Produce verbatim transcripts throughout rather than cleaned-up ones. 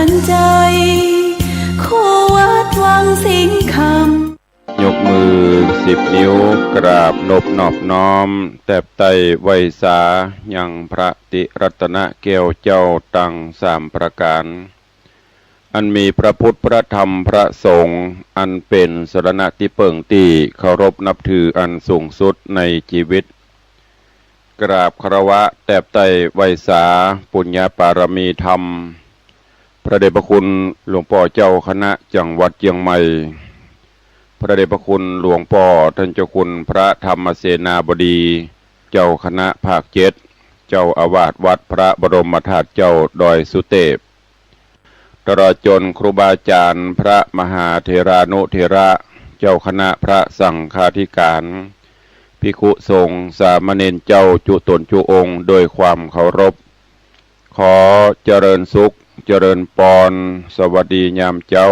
อันใจ๋ ครูวัดวังสิงห์คำ ยกมือสิบนิ้ว กราบนบนอบน้อม แตบไต้ไหว้สา ยังพระติรัตนแก้วเจ้าตังสามประก๋าน อันมีพระพุทธ พระธรรม พระสงฆ์ อันเป๋นสรณะตี้เปิ้งตี้เคารพนับถืออันสูงสุดในจีวิต กราบคารวะแตบไต้ไหว้สาปุญญปารมีธรรม พระเดชพระคุณหลวงป้อเจ้าคณะจังหวัดเจียงใหม่ พระเดชพระคุณหลวงป้อต้านเจ้าคุณพระธรรมเสนาบดี เจ้าคณะภาคเจ็ด เจ้าอาวาสวัดพระบรมธาตุเจ้าดอยสุเตพ ตลอดจ๋นครูบาอาจ๋ารย์พระมหาเถรานุเถระ เจ้าคณะพระสังฆาธิการ ภิกขุสงฆ์สามเณรเจ้าจุ๊ต๋นจุ๊องค์โดยความเคารพ ขอเจริญสุข เจริญปอน สวัสดียามเจ๊า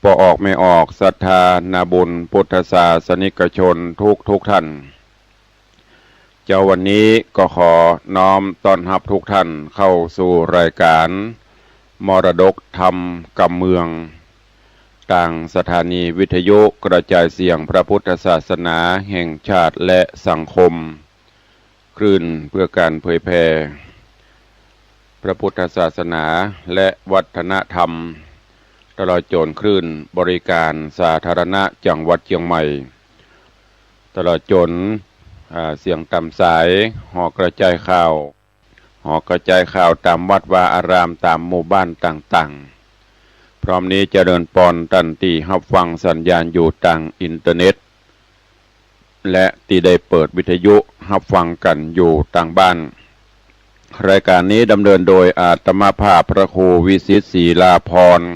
ป้อออกแม่ออก ศรัทธานาบุญพุทธศาสนิกชนทุกทุกท่าน เจ๊าวันนี้ก็ขอน้อมต้อนฮับทุกท่านเข้าสู่รายการมรดกธรรมกำเมือง ตางสถานีวิทยุกระจายเสียงพระพุทธศาสนาแห่งชาติและสังคม คลื่นเพื่อการเผยแผ่พระพุทธศาสนาและวัฒนธรรม ตลอดจ๋นคลื่นบริการสาธารณะจังหวัดเจียงใหม่ ตลอดจ๋น อ่า เสียงต๋ามสาย หอกระจายข่าว หอกระจายข่าวต๋ามวัดวาอาราม ต๋ามหมู่บ้านต่างๆ พร้อมนี้เจริญปอนต้านตี้ฮับฟังสัญญาณอยู่ตางอินเทอร์เน็ต และตี้ได้เปิดวิทยุฮับฟังกั๋นอยู่ตางบ้าน รายการนี้ดำเนินโดยอาตมาภาพพระครูวิสิทธิ์ ศรีลาภรณ์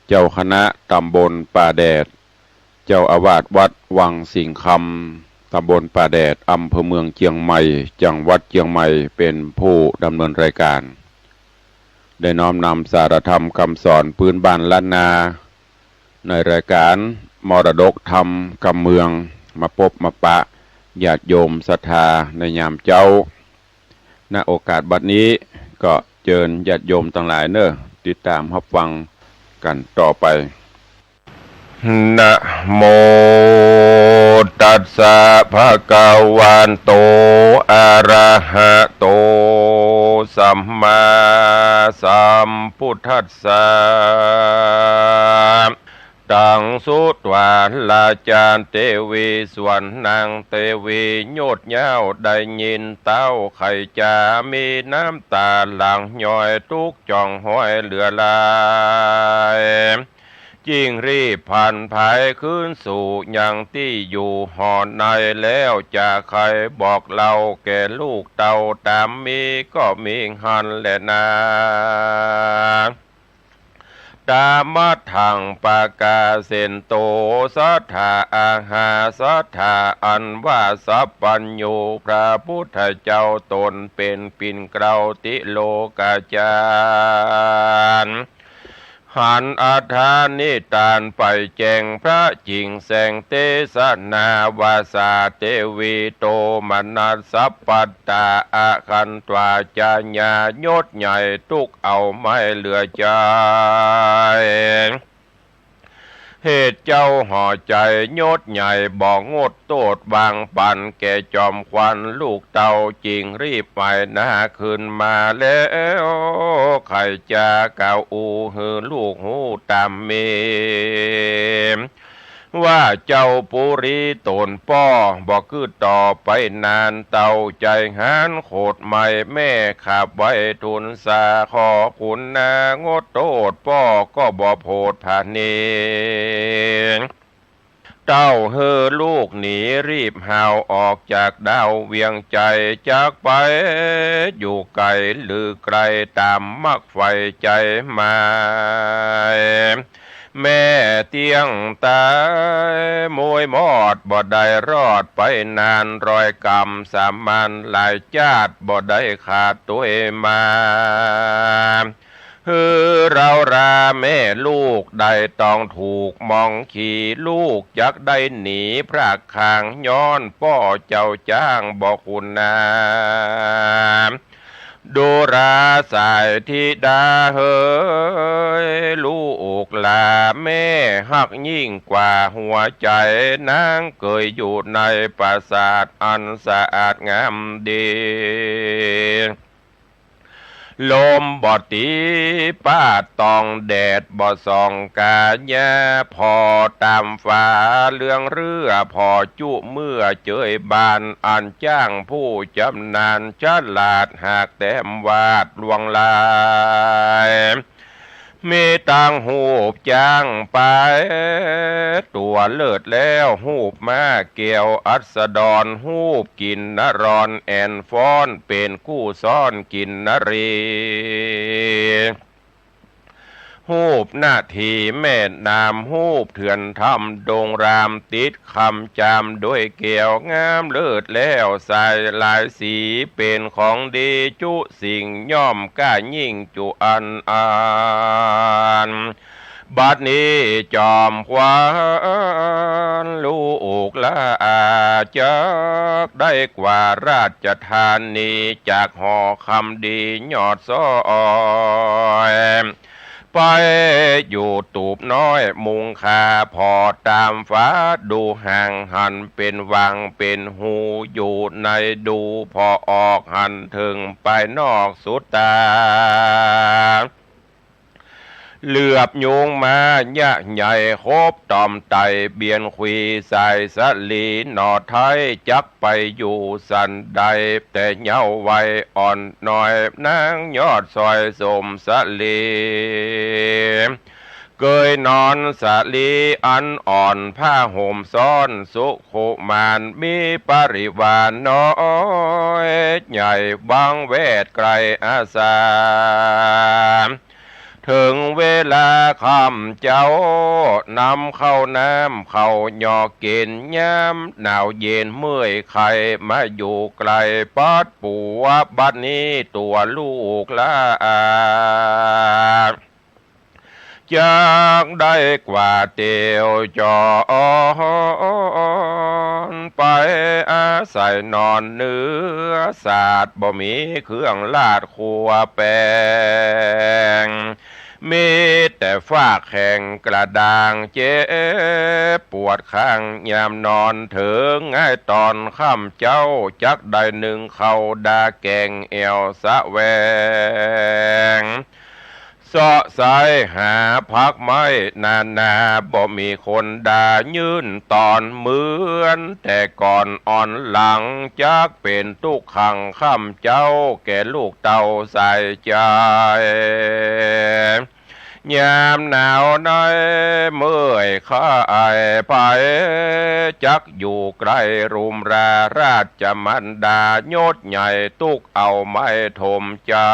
เจ้าคณะต๋ำบลป่าแดด เจ้าอาวาสวัดวังสิงห์คำ ต๋ำบลป่าแดด อำเภอเมืองเจียงใหม่ จังหวัดเจียงใหม่ เป๋นผู้ดำเนินรายการ ได้น้อมนำสาระธรรมกำสอนปื๊นบ้านล้านนา ในรายการมรดกธรรมกำเมือง มาปบมาปะญาติโยมศรัทธาในยามเจ๊า ณ โอกาสบัดนี้ก็เจิญญาติโยมตังหลายเน่อ ติดต๋ามฮับฟังกั๋นต่อไป นะโมตัสสะ ภะคะวะโต อะระหะโต สัมมาสัมพุทธัสสะ ตัง สุตวา ราชา เตวี ส่วนนางเตวี โยชน์ยาว ได้ยินเต้า ใค่จะมีน้ำต๋าหลั่งย้อย ตุ๊กข์จ่องหอยเหลือหลาย จึงรีบผลันไพรคืนสู่ยังตี้อยู่หอใน แล้วจะใค่บอกเล่าแก่ลูกเต้า ต๋ามมีก็มีหั้นแลนา ตามัตถัง ปะกาเสนโต สัตถา อาหา สัตถา อันว่าสัพพัญญู พระพุทธเจ้าต๋นเป๋นปิ่นเกล้าติโลกาจารย์ หันอัฏฐานิทานไปแจ้งพระจิ่งแสงเตสนา ว่าสาเตวี โตมนัสสัพพัตตา อะคันตวา จะยา โยชน์ใหญ่ตุ๊กข์เอาไม่เหลือใจ๋ เหตุเจ้าห่อใจ๋ โยชน์ใหญ่บ่งดโต้ษวางปั๋นแก่จอมขวัญลูกเต้า จึงรีบไหว้หน้าขึ้นมาแล้ว ใค่จะกล่าวอู้หื้อลูกฮู้ต๋ามมี ว่าเจ้าปุรีต๋นป้อบ่กึ๊ดต่อไปนาน เต้าใจ๋หานโขดไหม้ แม่ขับไว้ทูลสา ขอคุณนางดโต้ษ ป้อก็บ่โผดผะเน เต้าหื้อลูกหนีรีบฮาวออกจากดาวเวียงใจ๋ จักไปอยู่ไก๋หรือไกลต๋ามมักใฝ่ใจ๋หมาย แม่เตี้ยงต๋ายมวยมอด บ่ได้รอดไปนาน ร้อยกำสามมันหลายจาติ บ่ได้ขาดตวยมา หื้อเร้าราแม่ลูกได้ต้องถูกมองขี่ ลูกจักได้หนีพรากคาง ย้อนป้อเจ้าจ้างบ่คุณนา ดูราสายธิดาเหย ลูกหล่าแม่ฮักยิ่งกว่าหัวใจ๋ นางเกยอยู่ในปราสาทอันสะอาดงามดี ลมบ่ตีป้าต้อง แดดบ่ส่องก๋าหญ้า ผ่อต๋ามฟ้าเหลืองเรือ ผ่อจุเมื่อเจยบ้าน อันจ้างผู้จำนาญฉลาดหากแต้มวาดลวงลาย มีตังฮูปจ๊างไป ตั๋วเลิศแล้ว ฮูปม้าแก้วอัสดร ฮูปกินนรอนแอ่นฟ้อน เป๋นกู้ซ้อนกินนรี ฮูปนาทีแม่น้ำ ฮูปเถื่อนถ้ำดงราม ติดคำจามด้วยแก้ว งามเลิศแล้วใสหลายสี เป๋นของดีจุสิ่ง ย่อมกล้ายิ่งจุอันอัน บัดนี้จอมขวัญลูกหล่า จักได้กว่าราชธานี จากหอคำดียอดซอย ไปอยู่ตูบน้อยมุงคา ผ่อต๋ามฟ้าดูห่าง หันเป๋นวังเป๋นฮูอยู่ใน ดูผ่อออกหันเถิงไปนอกสุดต๋า เหลือบยุงมาเยียะใหญ่ คบต่อมไต่เบียนขวี สายสะหลีหน่อไท้ จักไปอยู่สันใด แต่เยาว์วัยอ่อนน้อย นางยอดซอยสมสะหลี เกยนอนสะหลีอันอ่อน ผ้าห่มซ้อนสุขุมาน มีปริวารน้อยใหญ่ บังแวดไกลอาสา เถิงเวลาค่ำเจ๊า นำข้าวน้ำข้าวหยอกกิ๋น ยามหนาวเย็นเมื่อยไข้ มาอยู่ไกลปัดปั๋ว บัดนี้ตั๋วลูกหล่า จักได้กว่าเตียวจร ไปอาศัยนอนเนื้อสาด บ่มีเครื่องลาดครัวแป๋ง มีแต่ฟากแข็งกระด้าง เจ็บปวดข้างยามนอน เถิงไงต๋อนค่ำเจ๊า จักได้นึ่งข้าวดาแก๋ง แอ่วแสวง เซาะไซหาผักไม้นานา บ่มีคนดายื่นตอน เหมือนแต่ก่อนอ่อนหลัง จักเป๋นตุ๊กขังค่ำเจ๊า แก่ลูกเต้าใส่ใจ๋ ยามหนาวในเมื่อยไข้ไป จักอยู่ใกล้รุมรา ราชมารดายศใหญ่ ตุ๊กเอาไม้ถมใจ๋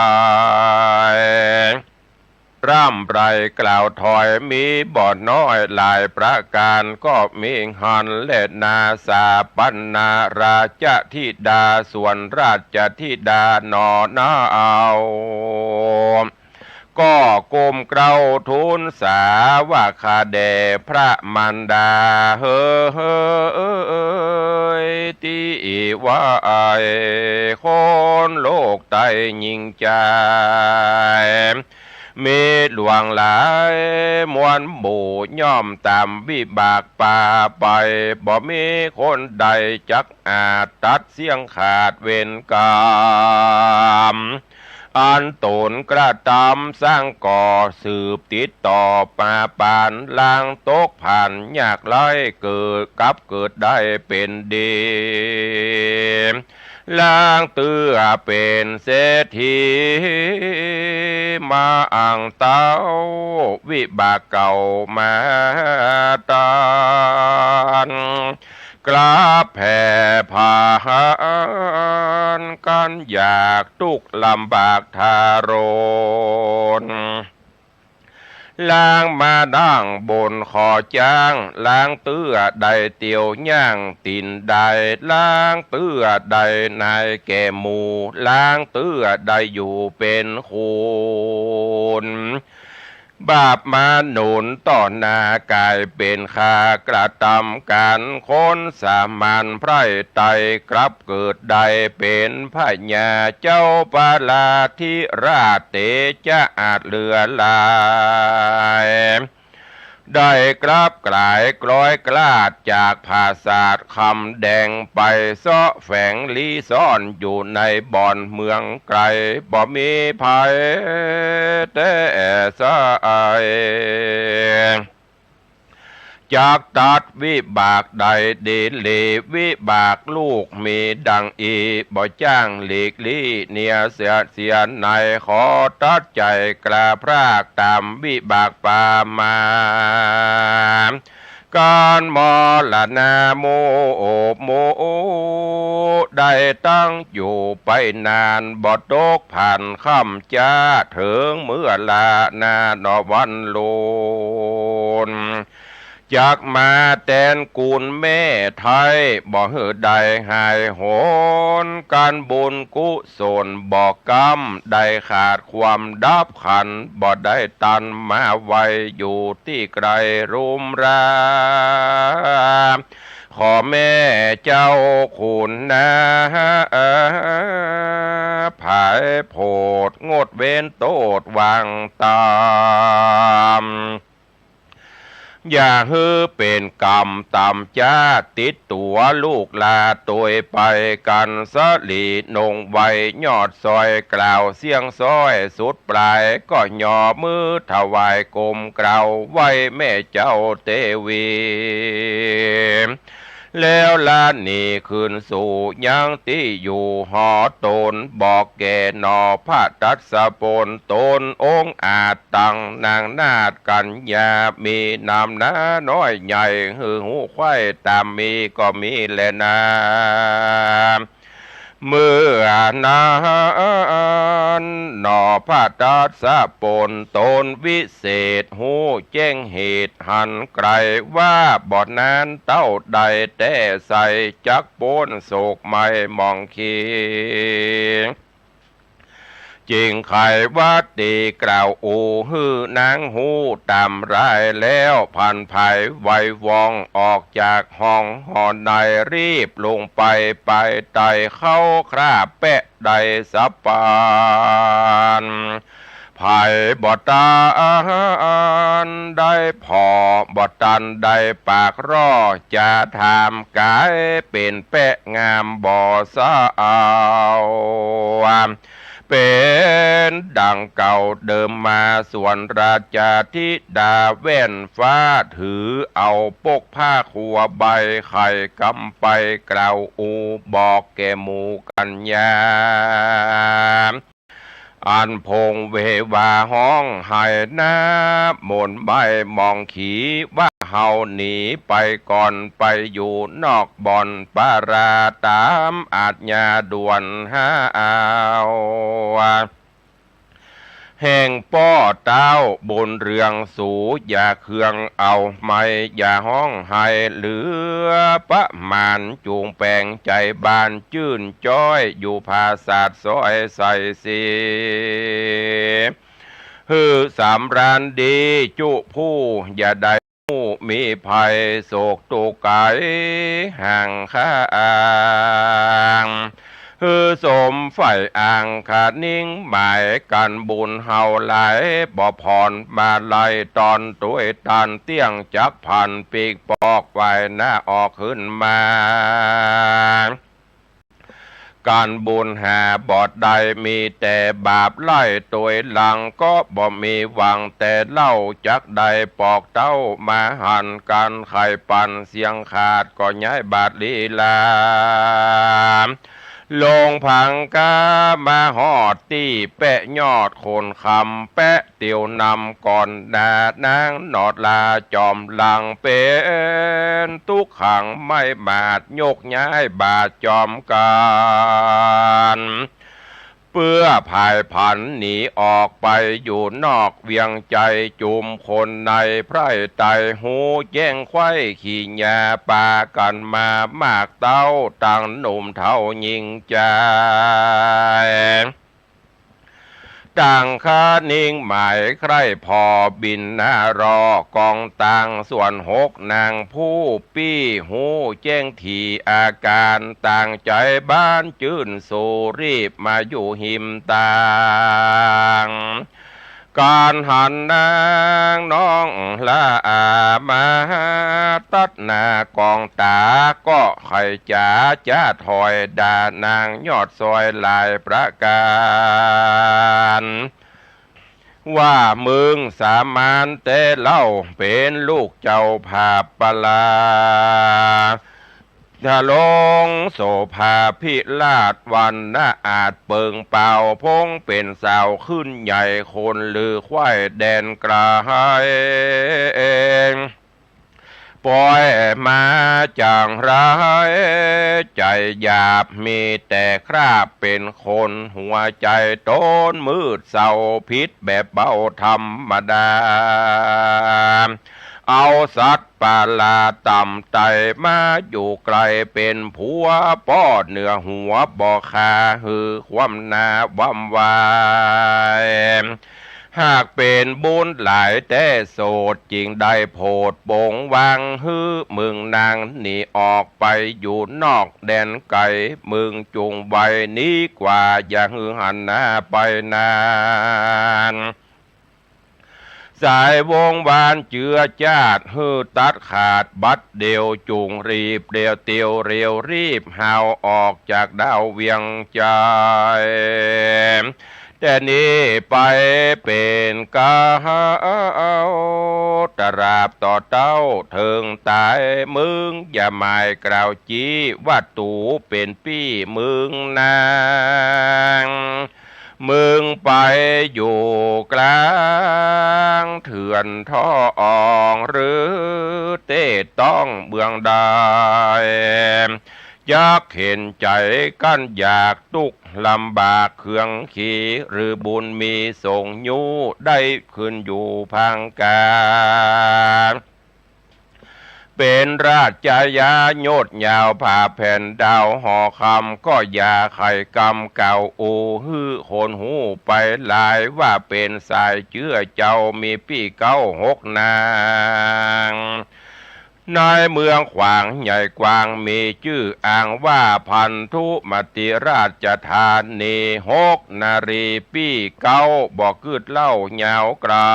ร่ำไรกล่าวถอยมีบ่น้อยหลายประก๋าน ก็มีหั้นแลนา สาปัณณราชธิดา ส่วนราชธิดาหน่อนาเอา ก็ก้มเกล้าทูลสาว่า ข้าแด่พระมารดาเหย ตี้ว่าไอ้คนโลกใต้ยิ่งใจ๋ มีหลวงหลายมวลหมู่ ย่อมต๋ามวิบากปาไป บ่มีคนใดจักอาจตัดเสี้ยงขาดเวรกรรม อันต๋นกระตำสร้างก่อ สืบติดต่อมาปาน ลางตกผ่านยากไร้ เกิดกลับเกิดได้เป๋นดี ลางเตื้อเป๋นเศรษฐี มาอั้งเต้า วิบากเก่ามาตาน กลับแผ่ผาน กันอยากตุ๊กข์ลำบากทารุณ ลางมาดั้งบนขอจ๊าง ลางเตื้อได้เตียวย่าง ตี๋นได้ลางเตื้อได้นายแก่หมู่ ลางเตื้อได้อยู่เป๋นคุณ บาปมาหนุนต่อหน้าก๋ายเป๋นฆากระตำก๋าน คนสามัญไพร่ไตร่กลับเกิดได้เป๋นพญาเจ้าปาลาธิราช เตจะอาจเหลือหลาย ได้กลับก๋ายกลอยกลาดจากผาสาทคำแดงไป เซาะแฝงลี้ซ่อนอยู่ในบ่อนเมืองไกล บ่มีใผแต๊ไส จักตัดวิบากได้ดีหลี วิบากลูกมีดังอี้ บ่จ้างหลีกลี้เนียเสีย เสียไหน ขอตัดใจ๋กล้าพรากต๋ามวิบากปามา ก๋านมรณาโมโอโม ได้ตั้งอยู่ไปนาน บ่ตกผันค่ำจ๊า เถิงเมื่อลานาหนอวันลุน จักมาแตนกูลแม่ไท้ บ่หื้อได้หายหน ก๋านบุญกุศลบ่ก้ำ ได้ขาดความดับขัน บ่ได้ตันมาไว อยู่ตี้ไกลรุมรา ขอแม่เจ้าขุนนา ผายโผดงดเว้นโต้ษวางต๋าม อย่าหื้อเป๋นก๋รรมต๋ามจ๊า ติดตั๋วลูกหลานตวยไป กั๋นสลีนงไว้ยอดซอย กล่าวเสี้ยงซ้อยสุดปลาย ก็หย่อมือถวายก้มเกล้าไหว้แม่เจ้าเตวี แล้วละหนีคืนสู่ยังตี้อยู่หอต๋น บอกแก่หน่อพระทัศปน ต๋นองอาจตังนางนาฏกัญญา มีนามนาน้อยใหญ่ หื้อฮู้ใค่ต๋ามมีก็มีแลนา เมื่อนั้นหน่อพระทัศปนต๋นวิเศษ ฮู้แจ้งเหตุหันไกล ว่าบ่นานเต้าได้แต๊ใส จักป๊นโศกไหม้หมองขี จึงไขว่าติกล่าวอู้หื้อนางฮู้ต๋ามรายแล้ว ผันผายไหวว่องออกจากห้องหอใน รีบลงไปปายไต่เข้าคราบแปะได้สะปาน ไผบ่ตันได้ผ่อ บ่ตันได้ปากร่อ จะถามก๋ายเป๋นแปะงามบ่สะเอา เป๋นดังเก่าเดิมมา ส่วนราชธิดาแว่นฟ้า ถือเอาปกผ้าคัวใบ ไขกำไปกล่าวอู้บอกแก่หมู่กัญญา อันพงเววาฮ้องไห้หน้ามนไหม้หมองขี ว่าเฮาหนีไปก่อน ไปอยู่นอกบ่อนปารา ต๋ามอาชญาด่วนหาเอา แห่งป้อเต้าบุญเรืองสู อย่าเคืองเอาไหม้ อย่าฮ้องไห้เหลือประมาณ จุ่งแป๋งใจ๋บานจื้นจ้อย อยู่ผาสาทซอยใสสี หื้อสำราญดีจุผู้ อย่าได้ฮู้มีภัยโศกตุ๊กข์ไก๋ห่างคาง หื้อสมใฝ่อ่างคานิ่งหมาย กั๋นบุญเฮาหลายบ่ผ่อนมาลัย ต๋อนตวยตันเตี้ยงจักผัน ปีกปอกไหว้หน้าออกขึ้นมา กั๋นบุญหาบ่ได้ มีแต่บาปไล่ตวยหลัง ก็บ่มีหวังแต่เล่า จักได้ปอกเต้ามาหัน กั๋นไข่ปันเสียงขาด ก็ย้ายบาดลีลา ลงผังกามาฮอดตี้แปะยอดโคนคำ แปะเตียวนำก่อนหน้านางหนอดลา จอมหลังเป๋นตุ๊กขังไม้หมาด ยกย้ายบาดจอมกั๋น เปื้อผายผันหนีออกไปอยู่นอกเวียงไจ้ จุมคนในไพร่ไต่ฮู้แจ้งไขว้ขี้หญ้า ปากั๋นมามากเต้า ตังหนุ่มเฒ่าญิงจาย ตั้งคะนิงหมายใคร่ผ่อบิณฑรอกองตาง ส่วนหกนางผู้ปี้ฮู้แจ้งถี่อาก๋าร ต่างใจ๋บานจื้นสู่รีบมาอยู่ฮิมตาง ครั้นหันนางน้องละอามาตัดหน้ากองต๋า ก็ใค่จ๋าจ๊าถอยด่านางยอดซอยหลายประก๋าร ว่ามึงสามัญแต๊เล่า เป๋นลูกเจ้าผาบปลา ทะลงโสภาพิราชวรรณอาจเปิงเป่า พงเป๋นสาวขึ้นใหญ่คนลือใคว่แดนไก๋ ปอยมาจังไร ใจ๋หยาบมีแต่คราบเป๋นคน หัวใจ๋ตนมืดเศร้าผิดแบบเบาธรรมดา เอาสัตว์ประหลาดต่ำไต่มาอยู่ใก้ เป๋นผัวป้อเหนือหัวบ่คา หื้อความหน้าว่ำวาย หากเป๋นบุญหลายแต๊โสด จึงได้โผดปงวาง หื้อมึงนางหนีออกไปอยู่นอกแดนไก๋ มึงจุ่งไวหนีกว่า อย่าหื้อหันหน้าไปนาน สายวงวานเจือจ๊าด หื้อตัดขาดบัดเดี่ยว จุ่งรีบเดี่ยวเตียวเร็วรีบหาวออกจากดาวเวียงใจ๋ แต่นี้ไปเป๋นกาว ตราบต่อเต้าเถิงต๋าย มึงอย่าหมายกล่าวจี้ ว่าตูเป๋นปี้มึงนาง มึงไปอยู่กลางเถื่อนท่ออ่อง หรือเต๊ต้องเมืองใด จักเข็ญใจ๋กั้นอยากตุ๊กข์ลำบากเคืองขี หรือบุญมีส่งยู้ได้ขึ้นอยู่พังกา เป๋นราชยาโยชน์ยาวผ่าแผ่นดาวหอคำ ก็อย่าไข่กำเก่าอู่ หื้อคนฮู้ไปหลาย ว่าเป๋นสายเจื้อเจ้ามีปี้เก๊าหกนาง ในเมืองขวางใหญ่กว้างมีจื้ออ้างว่าพันธุมติราชธานี หกนารีปี้เก๊าบ่กึ๊ดเล่ายาวไก๋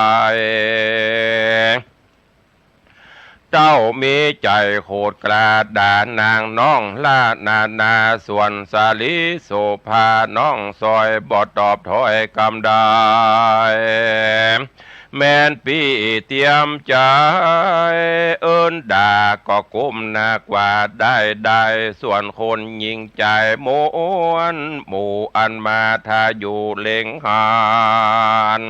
เต้ามีใจ๋โขดกล้าด่านางน้องละนานา ส่วนสาลีโสภาน้องซอยบ่ตอบถ้อยกำใด แม่นปี้เตียมใจ๋เอิ้นด่าก็ก้มหน้ากว่าได้ได้ ส่วนคนหญิงใจ๋มวลหมู่อันมาถ้าอยู่เล็งหัน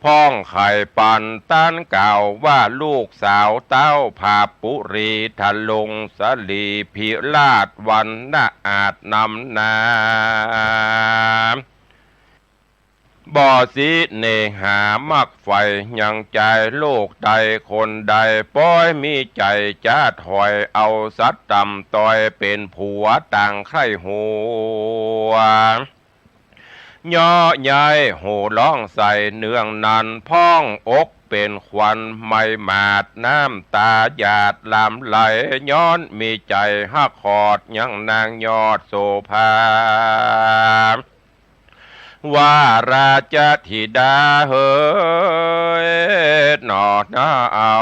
พ่องไข่ปันตันกล่าวว่าลูกสาวเต้าผาบปุรีทะลงสลีพิราชวรรณอาจนำหน้า บ่สิเนหามักใฝ่ยังใจ๋โลกใดคนใด ปอยมีใจ๋จ๊าถอยเอาสัตว์ต่ำต้อยเป๋นผัวต่างใคร่หัว เยาะเย้ยโห่ร้องใส่เนืองนั้น พ่องอกเป๋นควันไหม้หมาด น้ำตาหยาดหลั่งไหล ย้อนมีใจ๋ฮักขอดยังนางยอดโสภา ว่าราชธิดาเหย หนอหน้าเอา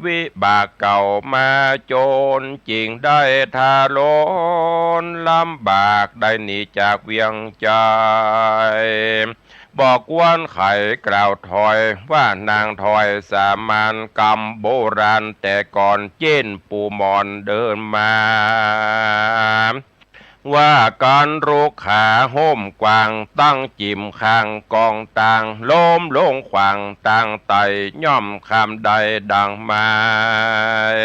วิบากเก่ามาจน จึงได้ทรนลำบากได้หนีจากเวียงใจ๋ บ่ควรไขกล่าวถอย ว่านางถอยสามัญกำโบราณแต่ก่อน เจ้นปู่หมอนเดินมา ว่ากั๋นรุกขาฮ่มกว้าง ตั้งจิ่มข้างกองตาง ล้มลงขว้างตางไต่ ย่อมข้ามได้ดังหมาย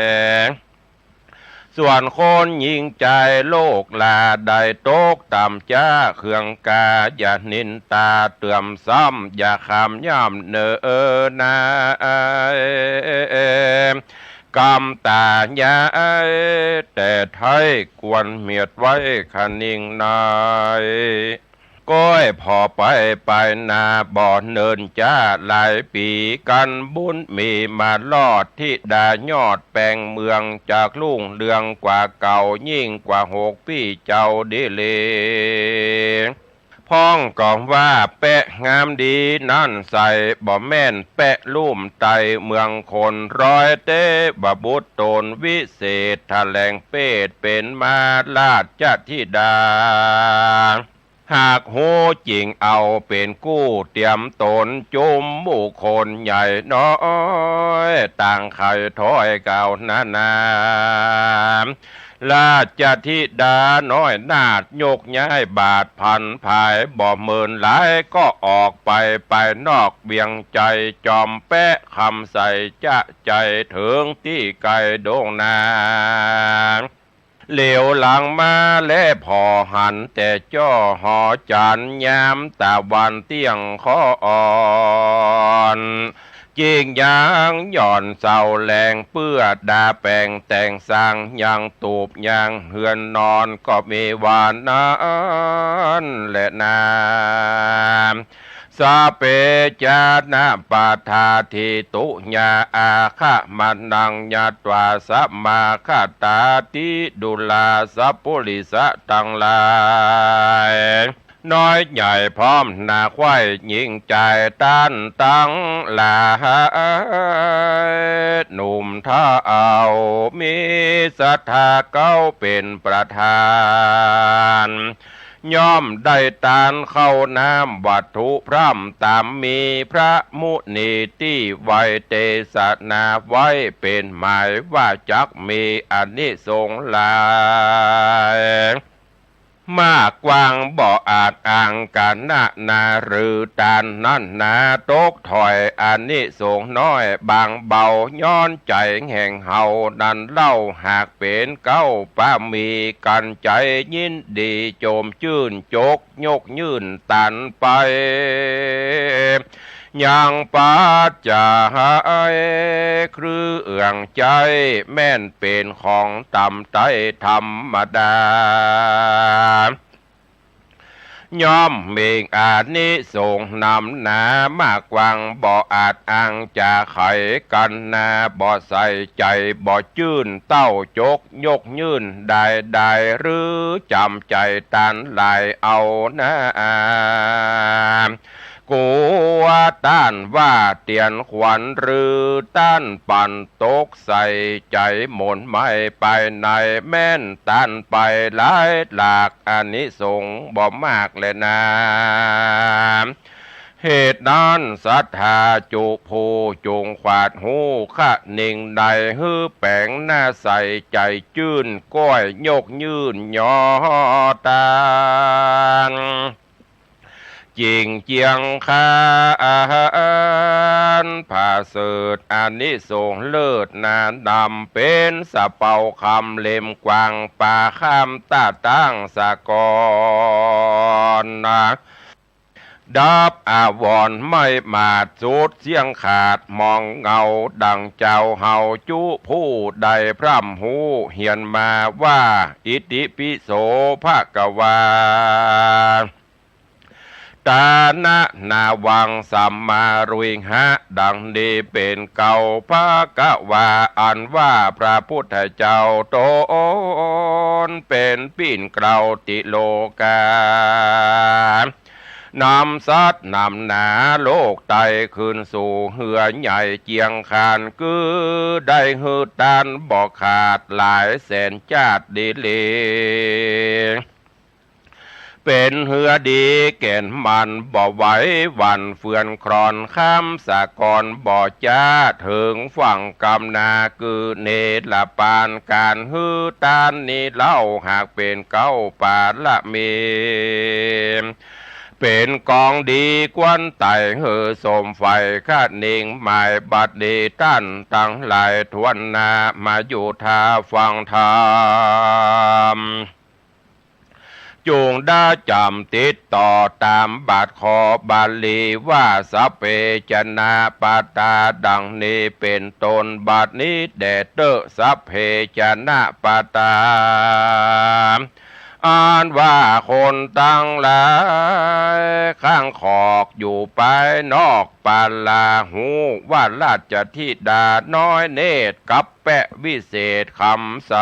ส่วนคนหญิงใจ๋โลกลาได้ตกต่ำจ๊าเคืองกา อย่านินตาเตื้อมซ้ำ อย่าข้ามย่ำเนอนา กำตายายแต่ไท้ควรเมียดไว้คะนิงใน ก้อยผ่อไปไปนาบ่เนินจ๊าหลายปี๋ กั๋นบุญมีมารอดธิดายอดแป๋งเมือง จักรุ่งเรืองกว่าเก่า ยิ่งกว่าหกปี้เจ้าดีหลี พ่องก็ว่าแป๊ะงามดีนั้นใส่ บ่แม่นแป๊ะลุ่มไตเมืองคน ร้อยเต๊วบุตรต๋นวิเศษ แถลงเปตรเป๋นมาราชธิดา หากฮู้จริงเอาเป๋นกู้ เตรียมต๋นจุมหมู่คนใหญ่น้อย ต่างใค่ถ้อยกล่าวนานา ราชธิดาน้อยนาถยกย้ายบาทผันผาย บ่เมินหลายก็ออกไป ไปนอกเวียงไจ จอมแป๊ะคำใสจะไจเถิงตี้ไก๋ดงนา เหลียวหลังมาแลผ่อหันแต่จ้อหอจันทร์ ยามตะวันเตี้ยงค่ออ่อน จิ่งยังหย่อนเสาแหลง เปื้อดาแป๋งแต่งสร้าง ยังตูบยังเฮือนนอน ก็มีว่านั้นแลนา สะเปจานะปะทาทิตุญา อาคะมะนังญาตวา สะมาคะตาติดุรา สัปปุริสะตังหลาย น้อยใหญ่พร้อมนาใคว่หญิงจาย ต้านตังหลาย หนุ่มเฒ่ามีศรัทธาเก๊าเป๋นประธาน ย่อมได้ตานข้าวน้ำวัตถุพร่ำต๋ามมี พระมุนีตี้ไว้เตสนาไว้เป๋นหมาย ว่าจักมีอานิสงส์หลาย มากกว้างบ่อาจอ้างกั๋นนานา หรือตานนั้นนา ตกถ้อยอานิสงส์น้อยบางเบา ย้อนใจ๋แห่งเฮานั้นเล่า หากเป๋นเก๊าปามี กั๋นใจ๋ยินดีโจมจื้น จกยกยื่นตานไป ยังปัจจัยเครื่องใจ๊ แม่นเป๋นของต่ำต้อยธรรมดา ย่อมมีอานิสงส์นำหนามากกว้าง บ่อาจอ้างจะไขกั๋นนา บ่ใส่ใจ๋บ่จื้น เต้าจกยกยื่นได้ได้ หรือจ๋ำใจ๋ตานหลายเอานา กั๋วต้านว่าเตียนขวัญ หรือต้านปั่นตกใส่ใจ๋หม่นไหม้ไปใน แม่นต้านไปหลายหลาก อานิสงส์บ่มากแลนา เหตุนั้นศรัทธาจุผู้จุ่งขวาดฮู้คะนิงใน หื้อแป๋งหน้าใสใจ๋จื้น ก้อยยกยื่นยอตาน จิ่งเจียงคานผาเสริฐ อานิสงส์เลิศนานำ เป๋นสะเปาคำเล่มกว้าง ป่าข้ามต้าตั้งสะกอนนา ดับอาวรณ์ไม่หมาดสุดเสี้ยงขาด มองเงาดังเจ้าเฮาจุผู้ใดพร่ำฮู้เฮียนมาว่า อิติปิโสภะคะวา ตานะนาวังสัมมาริหะ ดังนี้เป๋นเก้า ภะคะวา อันว่าพระพุทธเจ้าต๋นเป๋นปิ้นเกล้าติโลกา นำสัตว์นำหนาโลกไต้ขึ้นสู่เฮือใหญ่เจียงคาน คือได้หื้อตานบ่ขาดหลายแสนจาติดีหลี เป๋นเฮือดีแก่นมั่นบ่ไหวหวั่นเฟือนคลอน ข้ามสะกอนบ่จ๊าเถิงฝั่งกำนา คือเนรปานก๋านหื้อตานนี้เล่า หากเป๋นเก้าปารมี เป๋นกองดีควรไต่หื้อสมใฝ่คะนิงหมาย บัดนี้ต้านตังหลายถ้วนหน้า มาอยู่ท่าฟังธรรม จุ่งได้จ๋ำติดต่อต๋ามบาทคอบาลีว่า สัพเพชนะปะตา ดังนี้เป๋นต้น บัดนี้แด่เต๊อะ สัพเพชนะปะตา อันว่าคนตังหลาย ข้างขอกอยู่ปายนอกปาลา ฮู้ว่าราชธิดาน้อยเนตรกับแป๊ะวิเศษคำใส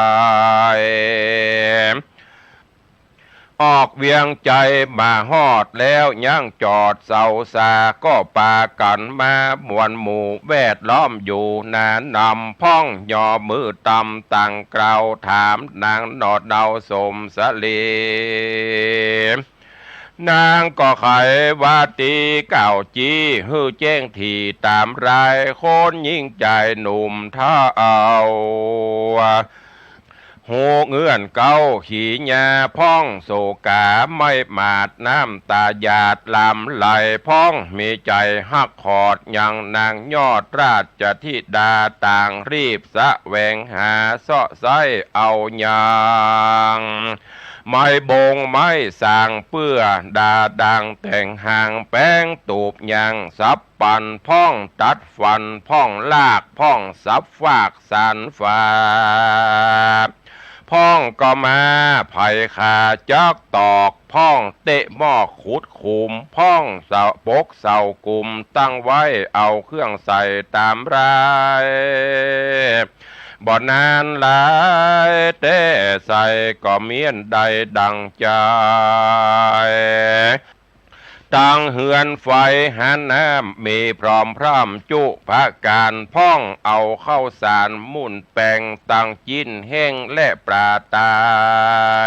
ออกเวียงไชยมาฮอดแล้วยังจอดเซาซา ก็ปากั๋นมามวลหมู่แวดล้อมอยู่หนานำ พ่องยอมือตำตังกล่าวถามนางหนอดเนาสมสลี นางก็ไขว่าตี้กล่าวจี้หื้อแจ้งถี่ต๋ามราย คนยิ่งจายหนุ่มเฒ่า ฮู้เงื่อนเก๊าขีญาพ่องโศกา ไม้หมาดน้ำต๋าหยาดหลั่งไหลพ่อง มีใจ๋ฮักขอดยังนางยอดราชธิดา ต่างรีบแสวงหาเซาะไซ้เอายัง ไม้บงไม้สางเปื้อดาดังแต่งหางแป๋งตูบยังสับปันพ่องตัดฟันพ่องลากพ่องสับฟากสานฝา พ่องก็มาไผขาจักตอก พ่องเตะหม้อขุดขุม พ่องเสาปกเสากุมตั้งไว้เอาเครื่องใส่ต๋ามราย บ่นานหลายแต่ใส่ก็เมี้ยนได้ดังใจ๋ ตังเฮือนไฟหาน้ำมีพร้อมพร่ำจุประก๋าน พ่องเอาข้าวสารมุ่นแป้งตังจิ๊นแห้งและปลาต๋า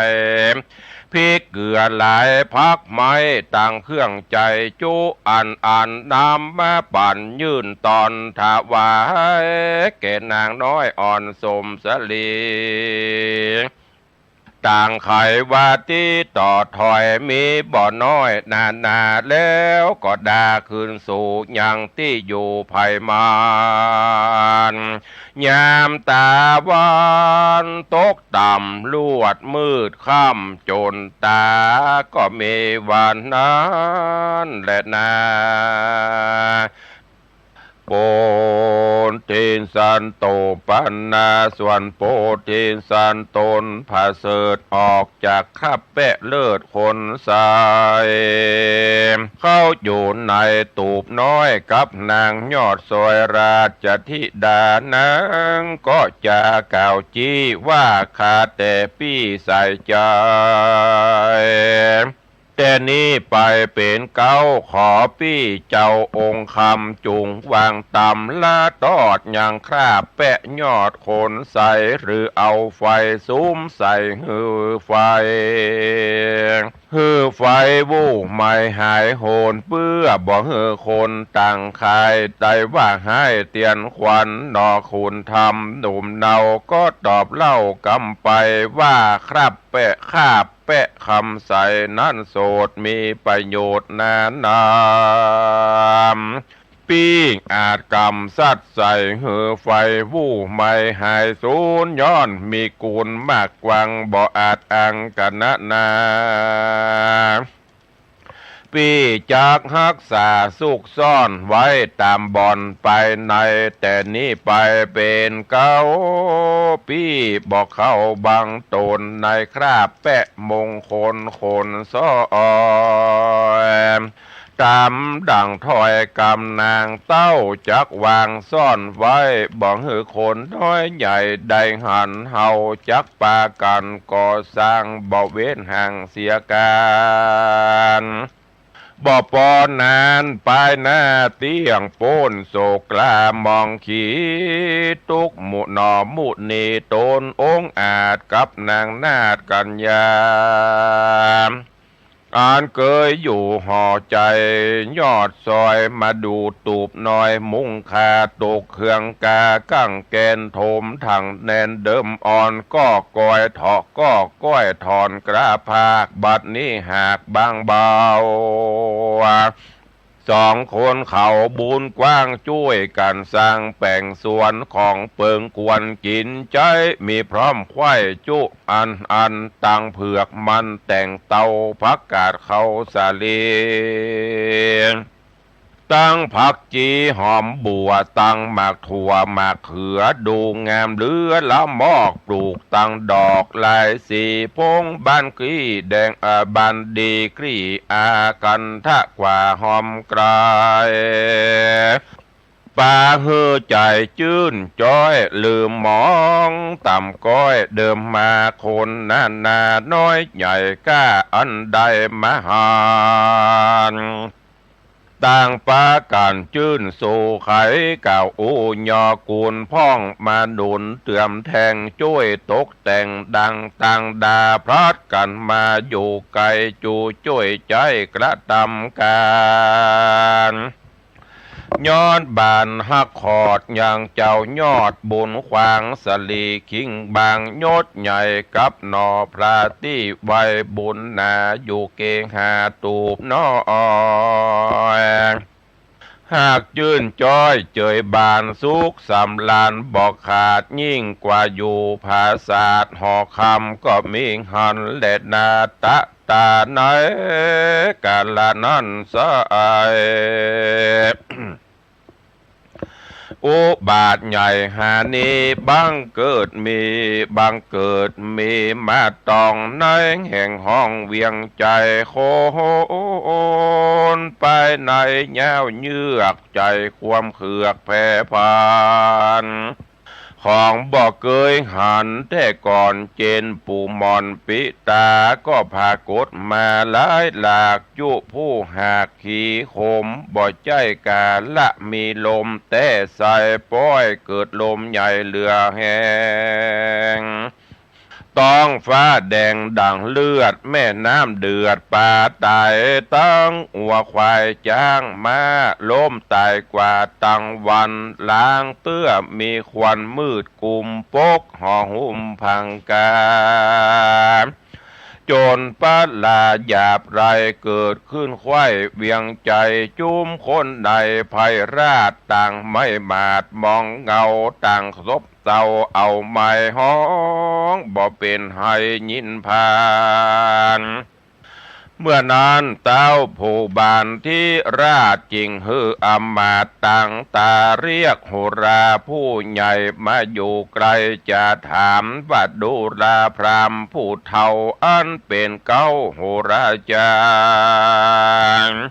ย พริกเกลือหลายผักไม้ตังเครื่องใจ๋จุอันอัน นำมาปั๋นยื่นตอนถวาย แก่นางน้อยอ่อนสมสลี ต่างไขว่าตี้ต่อถอยมีบ่น้อยนานา แล้วก็ดาคืนสู่ยังตี้อยู่ไผมัน ยามต๋าวันตกต่ำลวดมืดค่ำจนต๋า ก็มีวันนั้นแหละนา โพธิสัตว์โตปันนา ส่วนโพธิสัตว์ตนผะเสริฐออกจากคราบแป๊ะเลือดคนใส เข้าอยู่ในตูบน้อยกับนางยอดซอยราชธิดา นางก็จากล่าวจี้ว่า ข้าแต่ปี้ใสใจ๋ แต่นี้ไปเป๋นเก๊าขอปี้เจ้าองค์คำจุ่งวางต๋ำละตอดยังคราบแป๊ะยอดคนใส หรือเอาไฟสุมใส่หื้อไฟ หื้อไฟวู้ไหม้หายโหน เปื้อบ่หื้อคนต่างข่ายได้ว่าฮ้ายเตียนขวัญหนอ คุณธรรมหนุ่มเนาก็ตอบเล่ากำไปว่า คราบแป๊ะ คราบแป๊ะคำใสนั้นโสตมีประโยชน์นานา ปี้อาจกำสัตว์ใส่หื้อไฟวู้ไหม้หายสูญ ย้อนมีกูณมากกว้างบ่อาจอังกะนะนา ปี้จักฮักษาซุกซ่อนไว้ต๋ามบ่อนไปใน แต่นี้ไปเป๋นเก๊าปี้บ่เข้าบังตนในคราบแป๊ะมงคลคนซ้อย ต๋ามดั่งถ้อยกำนางเต้าจักวางซ่อนไว้ บ่หื้อคนน้อยใหญ่ได้หัน เฮาจักปากั๋นก่อสร้างบ่เว้นห่างเสียกาล บ่ปอนั้นปายหน้าเตี้ยงป๊นโศกกล้ามองขี ตุ๊กข์มุหนอมุนีตนองอาจกับนางนาฏกัญญา อันเกยอยู่หอใจ๋ยอดซอยมาดูตูบน้อย มุ่งคาตกเครื่องกากั้งแกนถมถังแน่นเดิมอ่อน ก็กอยเถาะก็ก้อยถอนกล้าผาก บัดนี้หากบางเบา สองคนเขาบุญกว้างจ้วยกั๋นสร้างแป๋งสวนของเปิง ควรกิ๋นใจ๊มีพร้อมไขว้จุอันอัน ตังเผือกมันแตงเต้าผักกาดข้าวสาลี เ ตังผักจี๋หอมบั่ว ตังหมากถั่วหมากเขือ ดูงามเหลือละมอก ปลูกตังดอกหลายสี ผงบานกลี้แดง เอ่อ บานดีกลี้ อาคันทะกว่าหอมไกล ปาหื้อใจ๋จื้นจ๊อย ลืมหมองต่ำก๊อย เดิมมาคนนานา น้อยใหญ่ก้าอันใดมาหัน ต่างปากั๋นจื้นสู่ไข กล่าวอู้ยอกูลพ่อง มาหนุนเติมแทง จ้วยตกแต่งดังตังดา พลัดกั๋นมาอยู่ไกล จูจ้วยใจ๊กระตำก๋าน ยอดบานฮักขอดยังเจ้ายอดบุญขวาง สลีคิงบางยศใหญ่ กับหน่อพระตี้ไวบุญหนา อยู่เกหาตูบน้อย หากจื้นจ๊อยเจยบานสุขสำราญบ่ขาด ยิ่งกว่าอยู่ผาสาทหอคำก็มีหั้นแลนา ตะตาในกาละนั้นไส้ อุบาทใหญ่หานี้บังเกิดมี บังเกิดมีมาตอง ในแห่งห้องเวียงใจ๋ คนไปในยาวเยือก ใจ๋ความเคือกแผ่พัน ของบ่เกยหันแต่ก่อน เจนปู่หม่อนปิตา ก็ผากฏมาหลายหลาก จุผู้หากขีขม บ่ใจ้กาละมีลม แต่ใส่ป้อยเกิดลมใหญ่เหลือแฮง ท้องฟ้าแดงดั่งเลือด แม่น้ำเดือดปลาต๋าย ตึงวัวควายจ๊างม้า ล้มต๋ายกว่าตังวัน ลางเตื้อมีควันมืดกุม ปกห่อหุ้มพังกา จนปลาหยาบไร้เกิดขึ้นไขว้เวียงใจ๋ จุมคนในภัยราชต่างไม่หมาดมองเงา ต่างซบเซาเอาไม้ฮ้อง บ่เป๋นไห้ยินผ่าน เมื่อนั้นเต้าผู้บานธิราชจึงหื้ออำมาตย์ต่างต๋าเรียกโหราผู้ใหญ่มาอยู่ใก้ จะถามว่าดูราพราหมณ์ผู้เฒ่าอันเป๋นเก๊าโหราจ๋ารย์